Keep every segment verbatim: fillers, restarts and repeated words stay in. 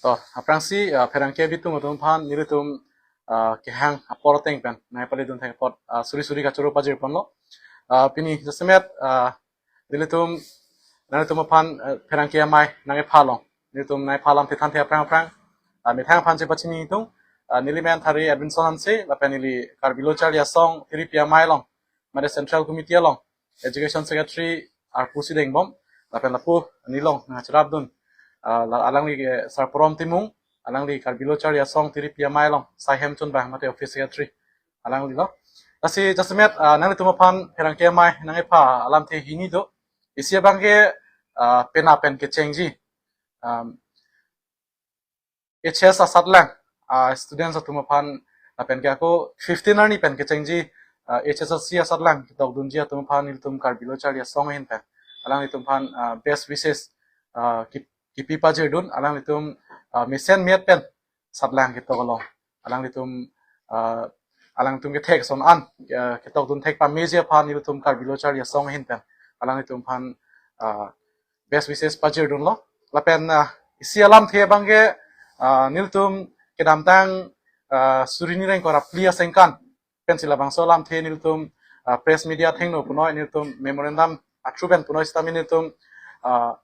To, aphrangsi, ah, pherangke bitung atum aphan nelitum, ah, kehang apor ateng pen nangpaledun thek apot, ah, suri suri kachoro pajir ponlo. Ah, pini jasemet, ah, nelitum, nanglitum aphan, ah, pherangke amei nangkepha along nelitum nangkepha alamthe thanthe aphrang aphrang, ah, methang aphan chepachini itung, ah, neli men thari Edwinson Hanse, lapen neli Karbi Lo Charli Asong Tiripi Amei along, mate Central Committee along Education Secretary arpu si dengbom, lapen lapu nelong nangcherapdun, ah, la-, alangli ke Sar Porom Timung, alangli Karbi Lo Charli Asong Tiripi Amei along sai hem chunbang mate Office Secretary, alanglilo. Lasi jasemet, ah, nanglitum aphan pherangke amei nangkepha alamthe hini do. Isi abangke, ah, pena pen kechengji, um, H S asatlang, ah, students atum aphan, lapen ke ako fifteen arni pen kechengji, ah, H S L C asatlang ketokdunji atum aphan nelitum Karbi Lo Charli Asong ahin pen alanglitum aphan, ah, best wishes, ah, kip-, kipi pajirdun, alanglitum, ah, mesen miat pen satlang ketok along alanglitum, ah, alangtum kethek ason an, ah, ketokdun thek pameji aphan nelitum Karbi Lo Charli Asong ahin pen alanglitum aphan, ah, best wishes pajirdunlo. Lapen, ah, isi alamthe abangke, ah, nelitum kedamtang, ah, suri ni ingkoi ra phli asengkan pensi labangso alamthe nelitum, ah, press media athengno punoi nelitum memorandum a-through pen punoi sitame nelitum, ah,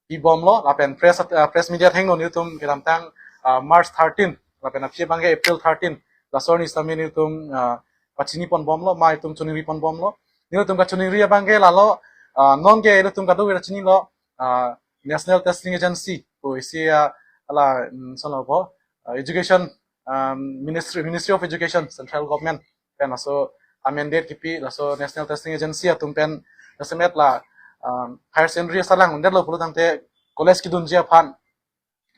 pibomlo, lapen press, ah, press media athengno nelitum kedamtang, ah, March thirteen, lapen aphi abangke April thirteen, laso arni sitame nelitum, ah, pachini ponbomlo, ma itum choningri ponbomlo. Nelitum kachoningri abangke lalo, ah, nonke nelitum kadokave chinilo, ah, National Testing Agency, ko isi, ah, ala, mm, sono po, ah, Education, um, Ministry, Ministry of Education, Central Government pen laso amended kipi, laso National Testing Agency atum pen jasemet la, um, higher secondary asatlang undetlo pulo tangte college kedunji aphan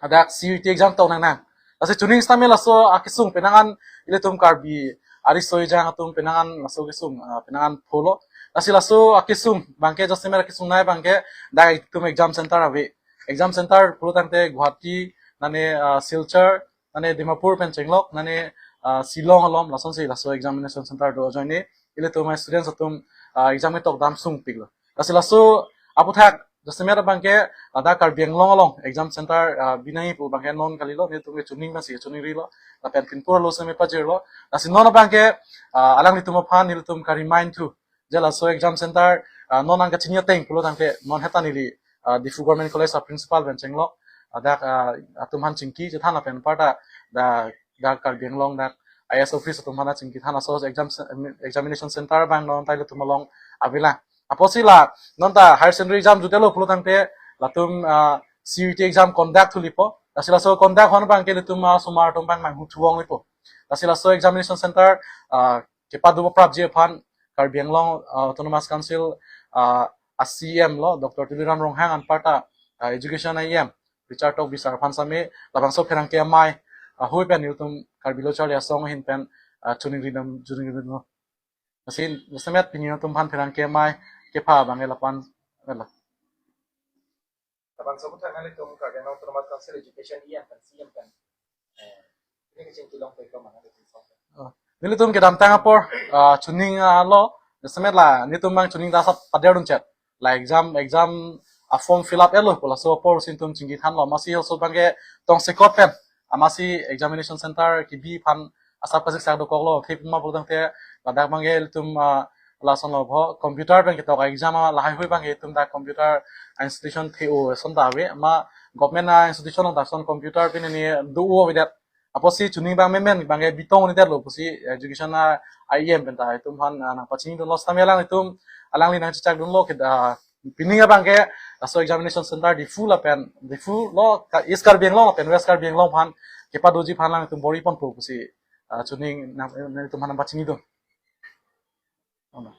hadak C U E T exam tok nangnang. Lasi chuning sitame laso akesung penang an ilitum Karbi ariso ejang atum penang an laso kesung, ah, penang an pholo. Lasi laso akesung abangke jasemet akesung nei abangke dak itum exam center ave. Exam center pulo tangte Guwahati, nane, ah, Silchar, nane Dimapur pen chenglok, nane, ah, Shillong alom, lasonsi laso examination center do ajoine ilitum students atum, ah, exam ketok dam sungpiklo. Lasi laso aputhak jasemet abangke ladak Karbi Anglong along exam center, ah, binai pu abangke non kalilo, nelitum kechuning masi chuningrilo, lapen pinpur lo seme pajirlo. Lasi non abangke, ah, alanglitum aphan nelitum ka-remind thu, je laso exam center, ah, non an kachini ateng pulo tangte non heta neli, ah, Diphu Government College a-principal pen chenglok, ah, dak, ah, atum aphan chingki chethan lapen parta dak, dak Karbi Anglong dak I A S office atum aphan chingki than laso exam ce-, examination center abang non ta ilitum along avelang. Apotsi la non ta higher secondary exam jutelo pulo tangte latum, ah, C U E T exam conduct thulipo. Lasi laso conduct hon abangke ilitum, ah, osomar atum abang manghu thuong lipo. Lasi laso examination center, ah, kepado prapji aphan Karbi Anglong, ah, Autonomous Council, ah, a-C E M lo, Doctor Tuliram Ronghang anparta, ah, Education a-E M Richard Tokbi sir aphan same labangso pherangke amei, ah, hui pen nelitum Karbi Lo Charli Asong ahin pen, ah, choningridam, choningridamlo. Lasi jasemet pini nangtum aphan pherangke amei kepha abangke lapu-an, eh, la. Labangso aputhak nanglitum Karbi Anglong Autonomous Council Education E M pen, C E M pen, eh, pini kachingki long pe ko mana nelitum song. Oh. Nelitum kedamtang apor, ah, chuning, ah, lo, jasemet la nelitum abang chuning ta asap paderdun chet. La exam, exam a-form fill up etlo pu laso apor si nelitum chingki thanlo, amatsi laso abangke tongsekot pen amatsi examination center kebi aphan asap kasiksak dokoklo, thepima pulo tangte ladak abangke ilitum, ah, lasonlo bo computer pen ketok exam, ah, lahai hui abangke itum dak computer institution the-o ason ta ave, ma government a-institution along ta ason computer pen neli do-o avedet. Apotsi chuning abang memen abangke bitong unidetlo pusi Education a-E M pen ta itum aphan, ah, nangpachinidunlo sitame alanglitum, alangli nangchechakdunlo ke, ah, pining abangke laso examination center Diphu lapen Diphu lo ka East Karbi Anglong lapen West Karbi Anglong aphan kepadoji aphan alangtum bor-i ponpo pusi, ah, chuning nang, nangtum aphan nangpachinidun. Amen.